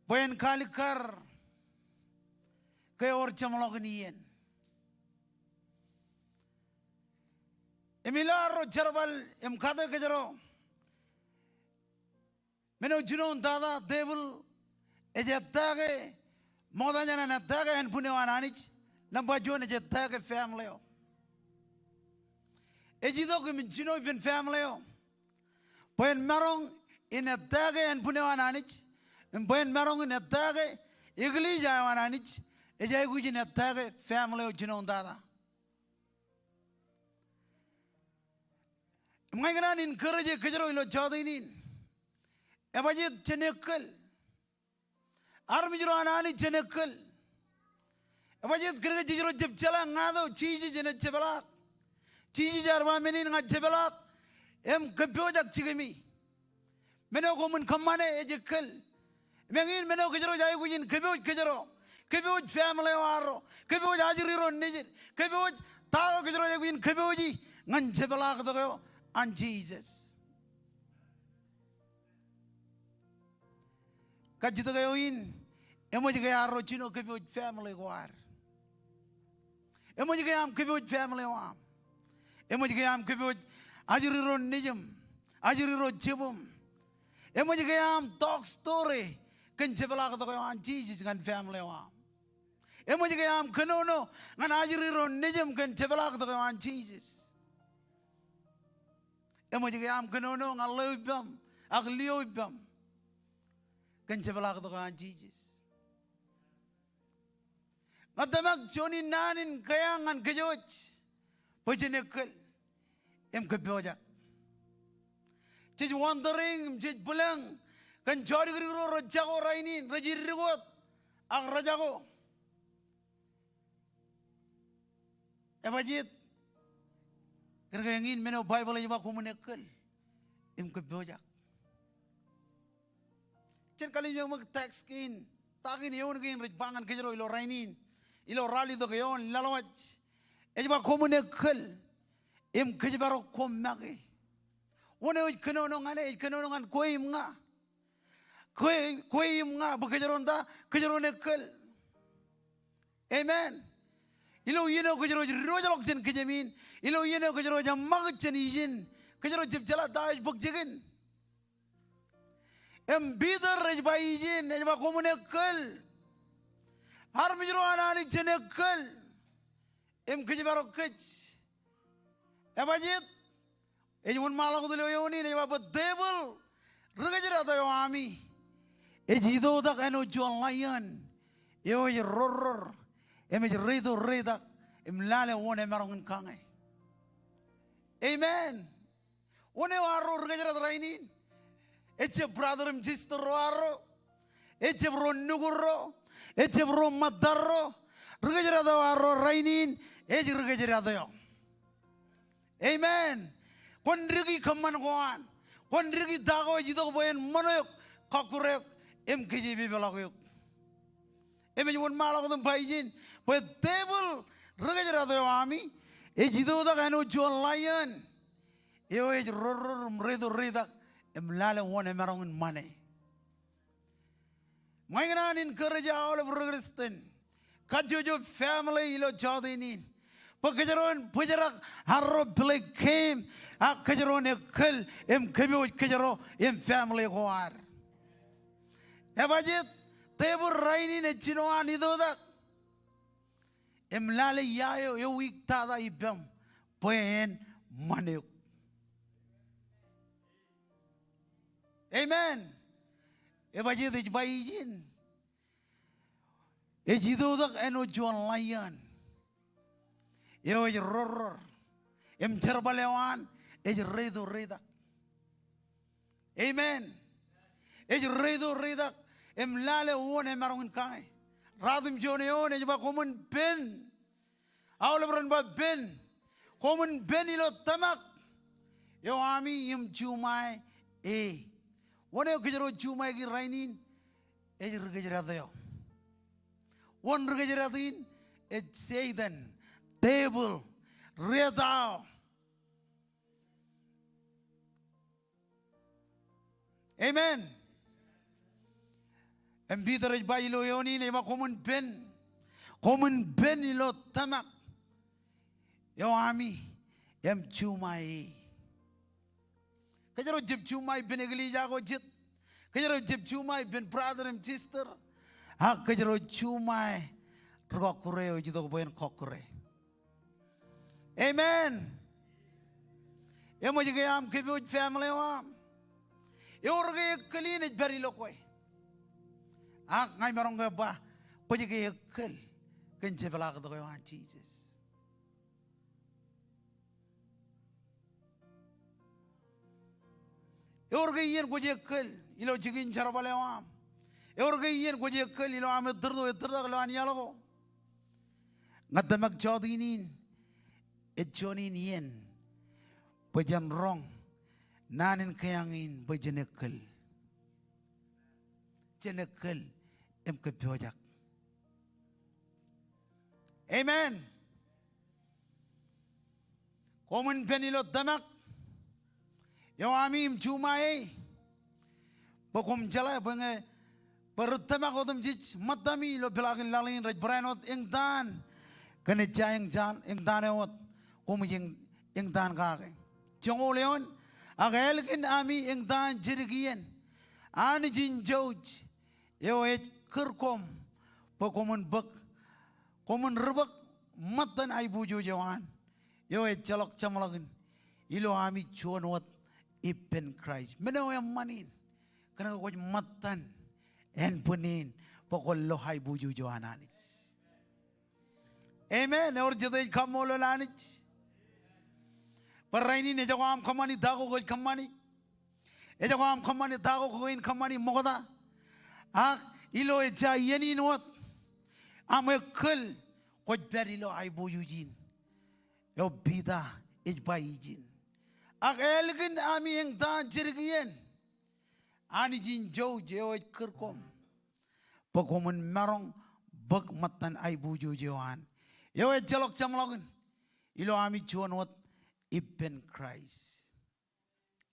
Bwe en kaalikkar ke ewōr jeṃḷọkin iien. Im ilo arro jerbal im kate kōjro, men eo jinoin tata, devil, ej attack e, ṃokta jān an attack e ānbwin eo an Anij, nōṃba juon ej attack e family eo. Ej itok im jino ippān family eo bwe en maroñ in attack e ānbwin eo an Anij, im bwe en maroñ in attack e eklejia eo an Anij, ej aikuj in attack e family eo jinoin tata. Im ña ikōṇaan in encourage e kōjro ilo jọteen in. Ebajjeet jen ekōl. Armej ro an Anij jen ekōl. Ebajjeet kōn ke jej ro jab jeḷā ñāāt eo Jisōs enaaj jepḷaak. Jisōs ear ba men in ña jepḷaak im kōppojak jikemi. Men eo koṃwin kōṃṃane ej ekōl. Im eñin men eo kōjro ej aikuj in kōpooj kōjro. Kōpooj family eo arro. Kōpooj ajri ro nejid. Kōpooj ta eo kōjro ej aikuj in kōpooji ñan jepḷaaktok eo an Jisōs. Kajjitōk eo in, eṃōj ke arro jino kōpooj family ko ad? Eṃōj ke aṃ kōpooj family eo aṃ? Eṃōj ke aṃ kōpooj ajri ro nejūṃ, ajri ro jibūṃ? Eṃōj ke aṃ talk story kōn jepḷaaktok eo an Jisōs ñan family eo aṃ? Eṃōj ke aṃ kōnono ñan ajri ro nejūṃ kōn jepḷaaktok eo an Jisōs? Eṃōj ke aṃ kōnono ñan ḷeo ippaṃ ak lio ippaṃ kōn jepḷaaktok eo an Jisōs? Ña tōmak juon in naan in kōjeañ ñan kōjwōj bwe jen ekōl im kōppojak. Jej wondering im jej bwilōñ kōn jodikdik ro rej jako rainin, rej iddik wōt ak rej jako. Ebajjeet kōn ke eñin men eo Baibōḷ ej ba koṃwin ekōl im kōppojak. Jen kallimjek ṃōk text kein, ta kein eoon kein rej ba ñan kōjro ilo rainin, ilo ralitōk eoon laḷwaj. Ej ba koṃwin ekōl im kōjparok koṃ make. Wōn eo ej kōnono ñan e? Ej kōnono ñan kwe im ña. Kwe, kwe im ña, bwe kōjro in ta, kōjro in ekōl. Amen. Ilo iien eo kōjro ej diwōjḷọk jān kōjām in, ilo iien eo kōjro ej eṃṃakūt jān ijin, kōjro jab jeḷā ta eo ej bōk jikin. Im Peter ej ba ijin, ej ba koṃwin ekōl. Armej ro an Anij, jen ekōl im kōjparok kōj. Ebajjeet, ej wōnṃaanḷọk wōt ilo eoon in, ej ba bwe tebōḷ ri kōjdat eo ami ej itoitak āinwōt juon lion eo ej rorror im ej reitok reitak im lale wōn emaroñ in kañe. Amen. Wōn eo arro ri kōjdat rainin? Ejjab brother im sister ro arro. Ejjab ro nukūr ro. Ejjab ro ṃōttad ro. Ri kōjdat eo arro rainin ej ri kōjdat eo. Amen. Kwōn diki kōṃṃan ko an. Kwōn diki ta ko ej itok bwe en ṃōṇō eok, kọkkure eok, im kōjepepḷọk eok. Im ej wōnṃaanḷọk wōt im ba ijin, bwe tebōḷ ri kōjdat eo ami ej itoitak āinwōt juon lion eo ej rorror im reitok reitak im lale wōn emaroñ in ṃane. Ña ikōṇaan in encourage aolep ri Kristian, kajjojo family ilo jọteen in, Bwe kōjro en bōjrak arro play game, ak kōjro en ekōl im kōpooj kōjro im family ko ad. Ebajeet, tebōḷ rainin ej jino an itoitak im lale ia eo ewiktata ippaṃ bwe en ṃan eok. Amen. Ebajeet, ej ba ijin, ej itoitak āinwōt juon lion eo ej rorror im jerbal eo an ej reito reitak. Amen. Ej reito reitak im lale wōn emaroñ in kañe. Ratimjuon eoon ej ba, koṃwin pen. Aolep ren ba pen. Koṃwin pen ilo tōmak eo ami im juṃae e. Wōn eo kōjro juṃae kake rainin? Ej ri kōjdat eo. Wōn ri kōjdat in? Ej Satan, tebōḷ, rietao. Amen. Im Peter ej ba ilo eoon in, ej ba koṃwin pen, koṃwin pen ilo tōmak eo ami im juṃae e. Kōjro jab juṃae ippān eklejia ko jet. Kōjro jab juṃae ippān brother im sister. Ak kōjro juṃae ri kọkkure eo ej itok bwe en kọkkure. Amen. Eṃōj ke aṃ kōpooj family eo aṃ? Ewōr ke ekkōl in ej pād ilo kwe? Ak ña imaroñ ke ba, kwōj ke ekkōl kōn jepḷaaktok eo an Jisōs? Ewōr ke iien kwōj ekkōl ilo jikin jerbal eo aṃ? Ewōr ke iien kwōj ekkōl ilo aṃ ettōr to ettōrtak ilowaan iaḷ ko? Ña tōmak jọteen in ej juon in iien bwe jen roñ naan in kōjeañ in bwe jen ekkōl. Jen ekkōl im kōppojak. Amen. Koṃwin pen ilo tōmak eo ami im juṃae e. Bwe koṃ jeḷā bwe ñe, bwe ri tōmak otemjej ṃōttami ilo peḷaakin laḷ in rej barāinwōt eñtaan kōn ejja eñtaan, eñtaan eo wōt, koṃij eñ-, eñtaan kake. Joñoul eoon, ak ālikin ami eñtaan jidik iien, Anij in jouj eo ej kūr koṃ bwe koṃwin bōk, koṃwin ri bōk ṃōttan aiboojoj eo an, eo ejjeḷọk jeṃḷọkin, ilo ami juon wōt ippān Kraist. Men eo eṃṃan in? Kōnke kwōj ṃōttan ānbwinnin bwe kwōn lo aiboojoj eo an Anij. Amen. Ewōr jete ej kaṃṃoolol Anij? Bwe rainin ejako aṃ kōṃṃani ta ko kwōj kōṃṃani. Ejako aṃ kōṃṃani ta ko kwōj kōṃṃani ṃokta. Ak ilo ejja iien in wōt, aṃ ekkōl, kwōj pād ilo aiboojoj in eo Piter ej ba ijin. Ak ālikin ami eñtaan jidik iien, Anij in jouj eo ej kūr koṃ bwe koṃwin maroñ bōk ṃōttan aiboojoj eo an, eo ejjeḷọk jeṃḷọkin, ilo ami juon wōt ippān Kraist.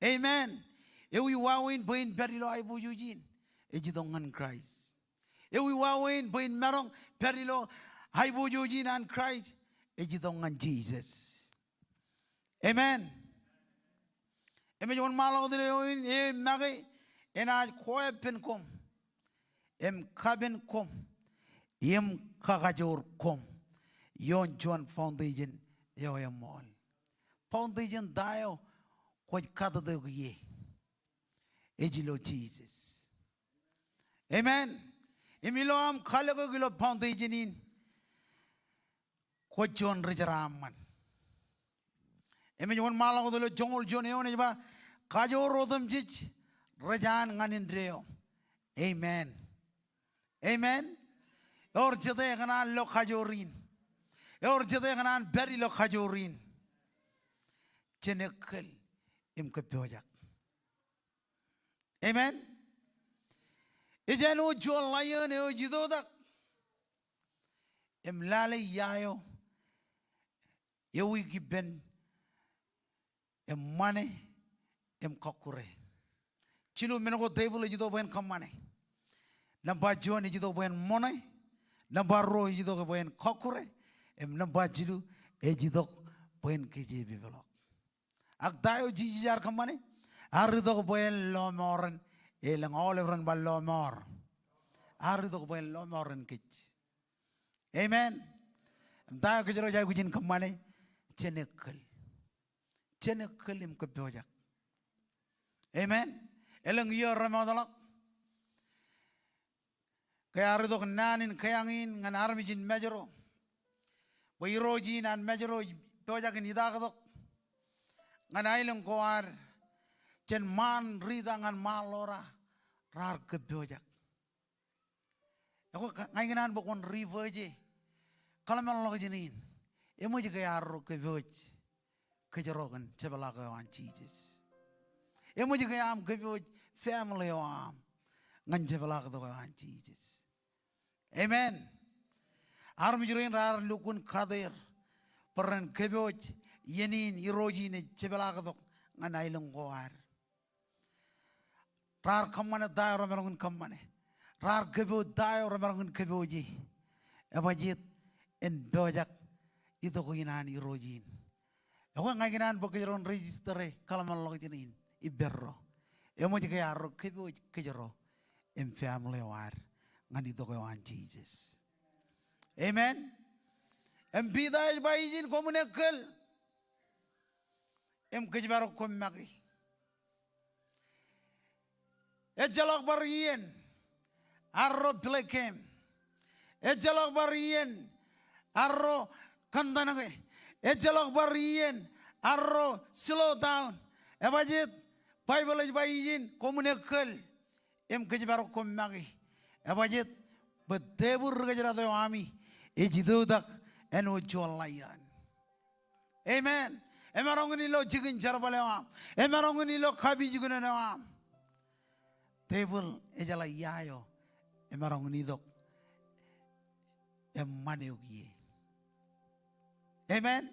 Amen. Ewi wāween bwe in pād ilo aiboojoj in? Ej itok ñan Kraist. Ewi wāween bwe in maroñ pād ilo aiboojoj in an Kraist? Ej itok ñan Jisōs. Amen. Im ej wōnṃaanḷọk wōt ilo eoon in, e make enaaj koeppān koṃ im kapen koṃ im kakajoor koṃ ioon juon foundation eo eṃṃool. Foundation ta eo kwōj katatok ie? Ej ilo Jisōs. Amen. Im ilo aṃ kalōkōk ilo foundation in, kwōj juon ri jeraaṃṃan. Im ej wōnṃaanḷọk wōt ilo joñoul juon eoon ej ba, kajoor otemjej rej an ñan indeeo. Amen. Amen. Ewōr jete ekōṇaan lo kajoor in? Ewōr jete ekōṇaan pād ilo kajoor in? Jen ekkōl im kōppojak. Amen. Ej āinwōt juon lion eo ej itoitak im lale ia eo ewiik ippān im ṃane im kọkkure. Jilu men ko tebōḷ ej itok bwe en kōṃṃane. Nōṃba juon ej itok bwe en ṃoṇe. Nōṃba ruo ej itok bwe en kọkkure. Im nōṃba jilu ej itok bwe en kōjepepḷọk. Ak ta eo Jisōs ear kōṃṃane? Ear itok bwe en lọmọọren elōñ aolep ren bar lọmọọr. Ear itok bwe en lọmọọren kōj. Amen. Im ta eo kōjro ej aikuj in kōṃṃane? Jen ekōl. Jen ekōl im kōppojak. Amen. Elōñ iiō remootḷọk ke ear itok naan in kōjeañ in ñan armej in Mājro bwe irooj in an Mājro ej pojak in itaaktok ñan aelōñ ko ad jān ṃaan Rita ñan ṃaan Lora raar kōppojak. Ekwe ña ikōṇaan bwe kwōn ri bōjje kōḷmānḷọkjeṇ in. Eṃōj ke ear ro kōpooj kōjro kōn jepḷaak eo an Jisōs? Eṃōj ke aṃ kōpooj family eo aṃ ñan jepḷaaktok eo an Jisōs? Amen. Armej rein raar lukkuun kate er bwe ren kōpooj iien in irooj in ej jepḷaaktok ñan aelōñ ko ad. Raar kōṃṃane ta eo remaroñ in kōṃṃane. Raar kōpooj ta eo remaroñ in kōpooje. Ebajjeet? En pojak itok in an irooj in. Ekwe ña ikōṇaan bwe kōjro en register e kōḷmānḷọkjeṇ in ippārro. Eṃōj ke ear ro kōpooj kōjro im family eo ad ñan itok eo an Jisōs? Amen. Im Piter ej ba ijin, koṃwin ekōl im kōjparok koṃ make. Ejjeḷọk bar iien ear ro play game. Ejjeḷọk bar iien ear ro kōntōnke. Ejjeḷọk bar iien ear ro slow down. Ebajjeet? Baibōḷ ej ba ijin, koṃwin ekōl im kōjparok koṃ make. Ebajjeet? Bwe tepil ri kōjdat eo ami ej itoitak āinwōt juon lion. Amen. Emaroñ in ilo jikin jerbal eo aṃ. Emaroñ in ilo kapijuknen eo aṃ. Tepil ejeḷā ia eo emaroñ in itok im ṃan eok ie. Amen.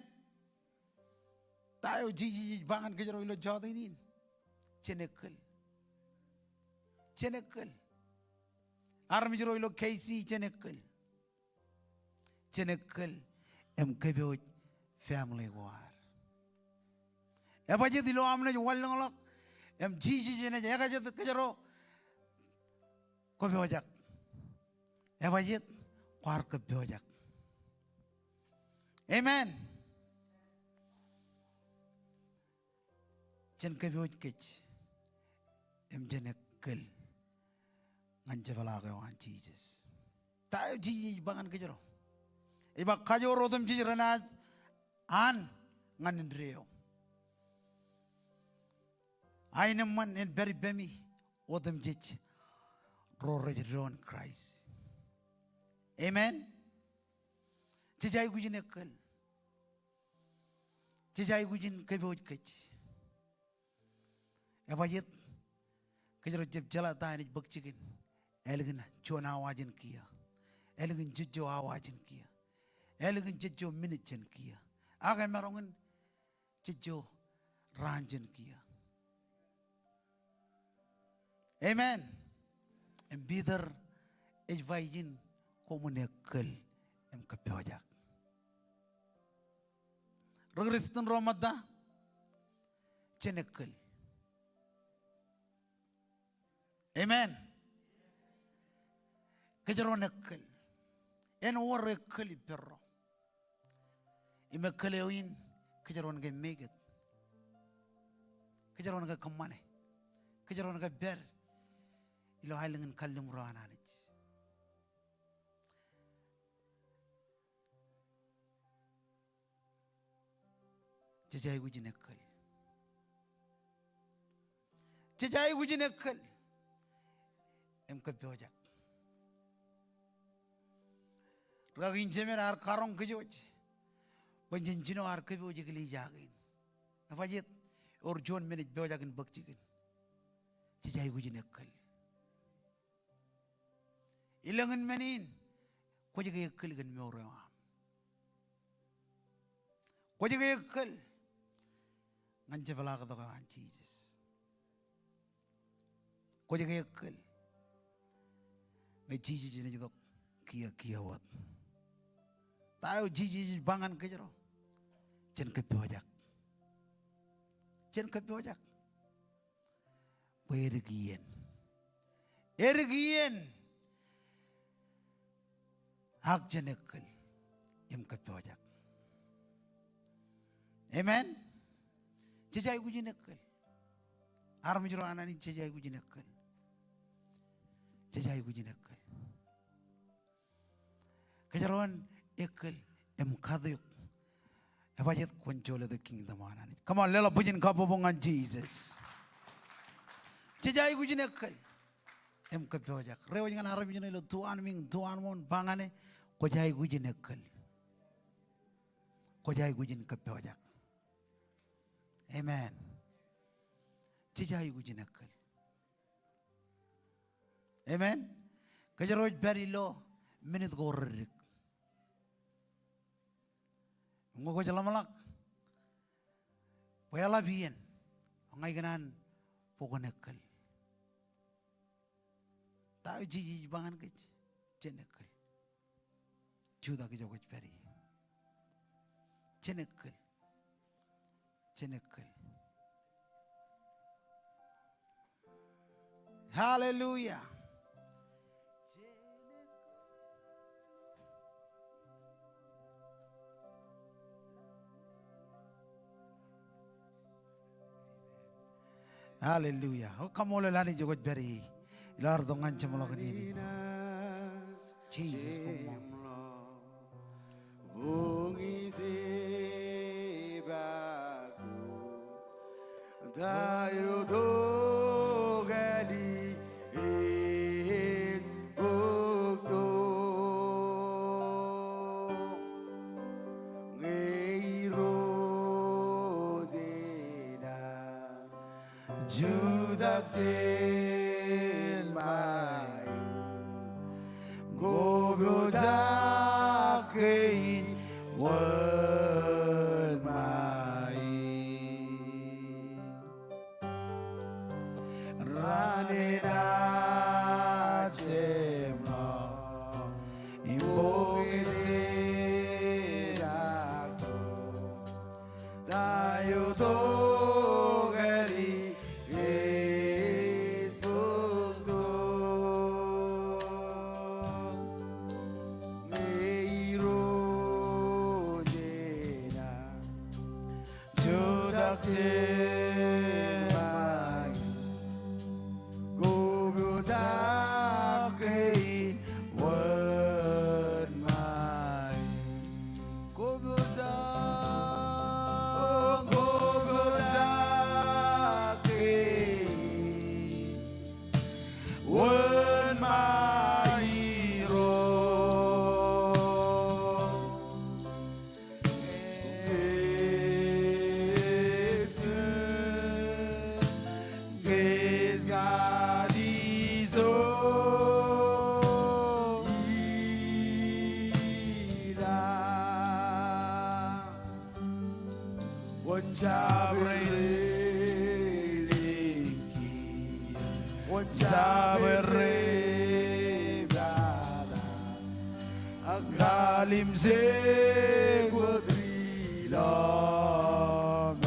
Ta eo Jisōs ej ba ñan kōjro ilo jota in? Jen ekōl. Jen ekōl. Armej ro ilo K C, jen ekōl. Jen ekōl im kōpooj family ko ad. Ebajjeet ilo aṃ naaj wanlōñḷọk im Jisōs enaaj ekajet kōjro? Kwō pojak. Ebajjeet? Kwaar kōppojak. Amen. Jen kōpooj kōj im jen ekōl ñan jepḷaak eo an Jisōs. Ta eo Jisōs ej ba ñan kōjro? Ej ba, kajoor otemjej renaaj an ñan indeeo. Aenōṃṃan en pād ippemi otemjej ro rej doon Kraist. Amen. Jej aikuj in ekōl. Jej aikuj in kōpooj kōj. Ebajjeet? Kōjro jab jeḷā ta enaaj bōk jikin. Ālikin juon awa jān kiiō. Ālikin jejjo awa jān kiiō. Ālikin jejjo minit jān kiiō. Ak emaroñ in jejjo raan jān kiiō. Amen. Im Piter ej ba ijin, koṃwin ekōl im kōppojak. Ri Kūrjin ro ṃōtta, jen ekōl. Amen. Kōjro en ekōl. En wōr ekōl ippārro. Im ekōl eo in, kōjro en ke make it. Kōjro en ke kōṃṃane. Kōjro en ke pād ilo aelōñ in kalliṃur eo an Anij. Jej aikuj in ekōl. Jej aikuj in ekōl im kōppojak. Ri-kaki in jemed ear karoñ kōj wōj bwe jen jino ear kōpooj eklejia kein. Ebajjeet? Ewōr juon men ej pojak in bōk jikin. Jej aikuj in ekōl. Ilōñ in men in, kwōj ke ekōl kōn mour eo aṃ? Kwōj ke ekōl ñan jepḷaaktok eo an Jisōs? Kwōj ke ekōl ñe Jisōs enaaj itok kiiō kiiō wōt? Ta eo Jisōs ej ba ñan kōjro? Jen kōppojak. Jen kōppojak. Bwe edik iien. Edik iien. Ak jen ekōl im kōppojak. Amen. Jej aikuj in ekōl. Armej ro an Anij, jej aikuj in ekōl. Jej aikuj in ekōl. Kōjro en ekōl im katok. Ebajjeet kwōn jolōte kingdom an Anij. Come on, leḷọk bwijin kabbokbok ñan Jisōs. Jej aikuj in ekōl im kōppojak. Reiwōj ñan armej ṇe ilo tuanmiiñ, tuanmooṇ, ba ñan e, kwōj aikuj in ekōl. Kwōj aikuj in kōppojak. Amen. Jej aikuj in ekōl. Amen. Kōjro ej pād ilo minit ko reddik. Ñe kwōj ḷōmṇak bwe eḷap iien, ña ikōṇaan bwe kwōn ekōl. Ta eo Jisōs ej ba ñan kōj? Jen ekōl. Jutak ijo kwōj pād ie. Jen ekōl. Jen ekōl. Hallelujah. Hallelujah. O kaṃṃoolol Anij kwōj pād ie. Ilo ad tok ñan jeṃḷọkin iien in. Jisōs, koṃṃool. Jutak jān ṃae eok, kwō pojak kein wōnṃae. Raan enaaj jeṃḷọk im bok ej jeḷak tok. Ta eo tokālik ej bōktok. Ñe Irooj enaaj jutak jān ṃae eok, kwō pojak kein wōnṃae. Kwō pojak, kwō pojak kein wōnṃae Irooj. Kōj kōn, kōj kōn ijo ila. Wōn jabdewōt ri lōñ kiiō, wōn jabdewōt ri bala. Ak kalimjek wōt ri lọmọọr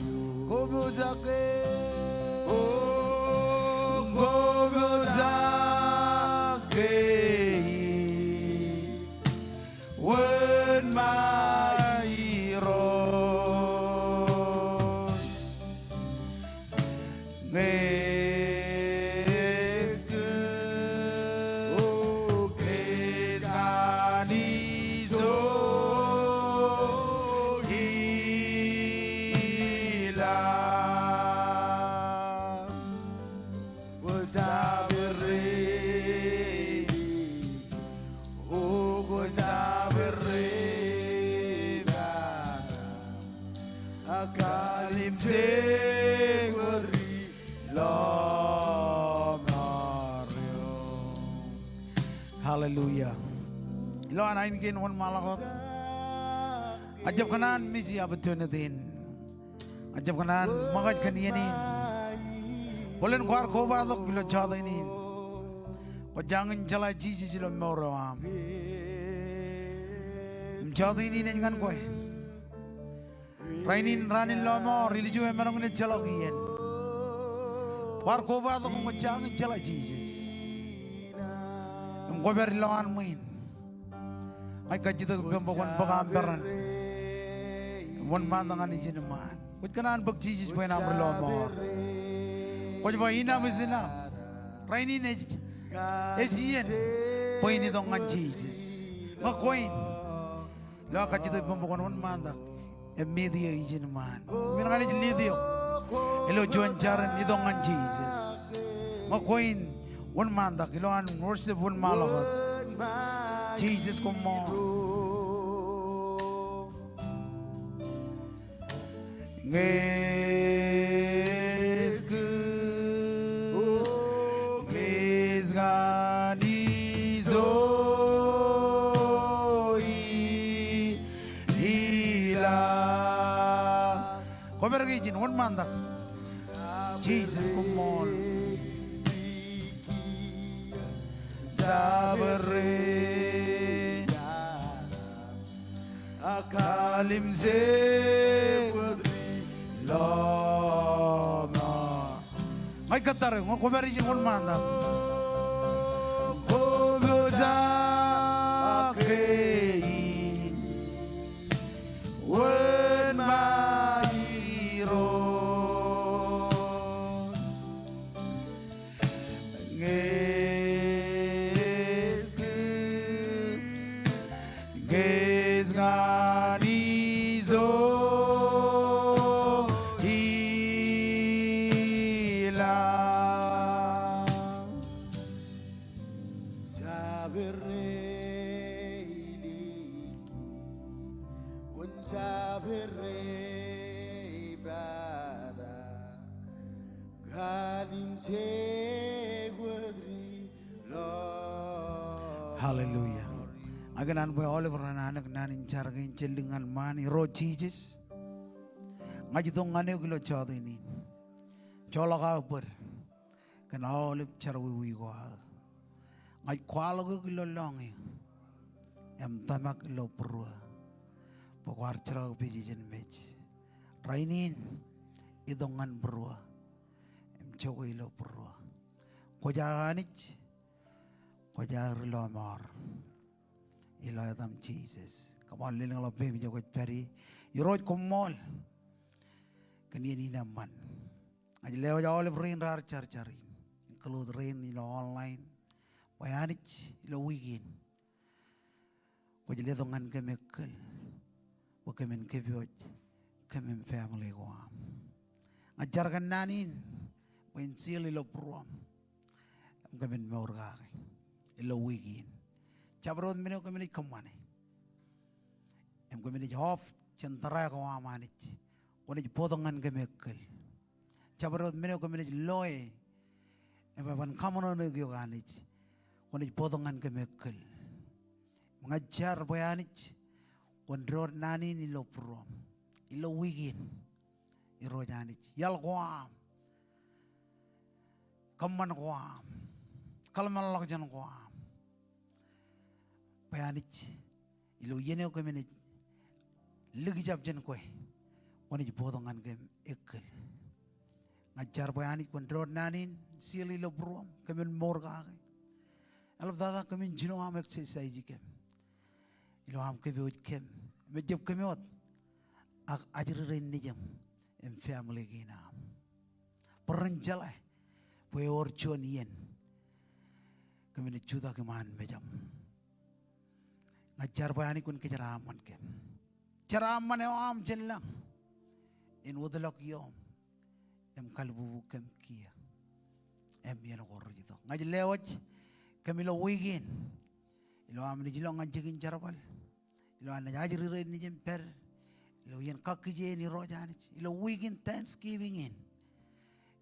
eok. Kwō pojak ke, o, kwō pojak kein wōnṃae Irooj. Ñe ej kōn, o, kōj kōn ijo ila. Kwō jabdewōt ri lōñ, o, kwō jabdewōt ri bala. Ak kalimjek wōt ri lọmọọr eok. Hallelujah. Ilo an ainikien wōnṃaanḷọk wōt, ij jab kōṇaan mej opportunity in. Ij jab kōṇaan ṃōkaj kōn iien in. Bōlen kwaar kobatok ilo jota in. Kwō jañin jeḷā Jisōs ilo mour eo aṃ. Im jota in ej ñan kwe. Rainin raan in lọmọọr, ilju emaroñ in ejjeḷọk iien. Kwaar kobatok im kwō jañin jeḷā Jisōs im kwō pād ilowaan ṃwiin. Ña ij kajjitōk ippaṃ bwe kwōn bōk aṃ peran im wōnṃaantak ñan ijin iṃaan. Kwōj kōṇaan bōk Jisōs bwe en aṃ ri lọmọọr. Kwōj ba enough is enough. Rainin ej, ej iien bwe in itok ñan Jisōs. Ñe kwō in, ilo aō kajjitōk ippaṃ bwe kwōn wōnṃaantak im meet eō ijin iṃaan. Men ñan ij lead eok ilo juon jar in itok ñan Jisōs. Ñe kwō in, wōnṃaantak ilowaan worship wōnṃaanḷọk wōt. Jisōs koṃṃool. Ñe ej kūr ñan ijo ila. Kwō pād ke ijin, wōnṃaantak. Jisōs koṃṃool. Jabōt ri Ak kallimjek wōt ri lọmọọr. Ña ij kōttar eok, ñe kwō pād ijin, wōnṃaantak. Kwō pojak ke in wōnṃaanḷọk Irooj. Ñe ej kūr ñe ej ñan ijo ila. Jabōt reiliki, kwōn jabōt reibata. Hallelujah. Ña ikōṇaan bwe aolep ren anōk naan in jar kein jān lik ñan ṃaan. Irooj Jisōs, ña ij itok ñan eok ilo jota in. Joḷọk aō bōd kōn aolep jerọwiwi ko aō. Ña ij kwaḷọk eok ilo lọñiō im tōmak ilo būruō bwe kwaar jerkakpeje jān mej. Rainin itok ñan būruō im jokwe ilo būruō. Kwōj aō Anij, kwōj aō ri lọmọọr. Ilo etaṃ Jisōs. Come on, lelōñḷọk peiṃ ijo kwōj pād ie. Irooj koṃṃool kōn iien in eṃṃan. Ña ij lewōj aolep rein raar jar jar in, include rein ilo online. Bwe Anij ilo wiik in kwōj letok ñan kōm ekkal bwe kōmin kōpooj kōm im family ko aṃ. Ña ij jar kōn naan in bwe en seal ilo būruōṃ im kōmin mour kake ilo wiik in. Jabdewōt men eo kōmin ej kōṃṃane im kōmin ej off jān tōre ko aṃ Anij, kwōnaaj bōktok ñan kōm ekkal. Jabdewōt men eo kōmin ej loe im eban kaṃōṇōṇō eok Anij, kwōnaaj bōktok ñan kōm ekkal. Ña ij jar bwe Anij kwōn doon naan in ilo būruōṃ ilo wiik in. Irooj Anij, iaḷ ko aṃ, kōṃṃan ko aṃ, kōḷmānḷọkjeṇ ko aṃ. Bwe Anij ilo iien eo kōmin ej likjab jān kwe, kwōnaaj bōktok ñan kōm ekkal. Ña ij jar bwe Anij kwōn doon naan in seal ilo būruōṃ, kōmin mour kake. Eḷaptata kōmin jino aṃ exercise kōm ilo aṃ kōpooj kōm im ejjab kōm wōt ak ajri rein nejiṃ im family kein aṃ. Bwe ren jeḷā bwe ewōr juon iien kōmin ej jutak iṃaan mejaṃ. Ña ij jar bwe Anij kwōn kōjeraaṃṃan kōm. Jeraaṃṃan eo aṃ jān lañ en wōtlọk iọọm im kalbubu kōm kiiō im iien ko rej itok. Ña ij lewōj kōm ilo wiik in ilo am naaj ilọk ñan jikin jerbal, ilo an naaj ajri rein nejiṃ pād ilo iien kakkije in Irooj Anij, ilo wiik in Thanksgiving in.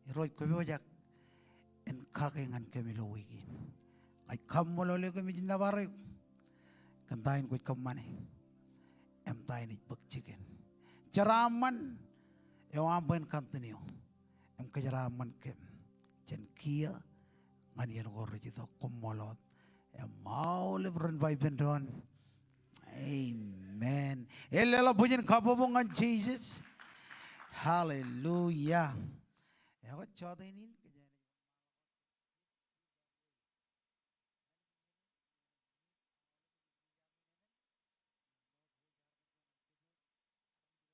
Irooj kwō pojak en kake ñan kōm ilo wiik in. Ña ij kaṃṃoolol eok im ij nōbar eok kōn ta in kwōj kōṃṃane im ta in ej bōk jikin. Jeraaṃṃan eo aṃ bwe en continue im kōjeraaṃṃan kōm jān kiiō ñan iien ko rej itok. Koṃṃool wōt. Im aolep ren ba ippān doon, amen. Amen. Eḷḷā bwijin kabbokbok ñan Jisōs. Hallelujah. Ekwe, jọteen in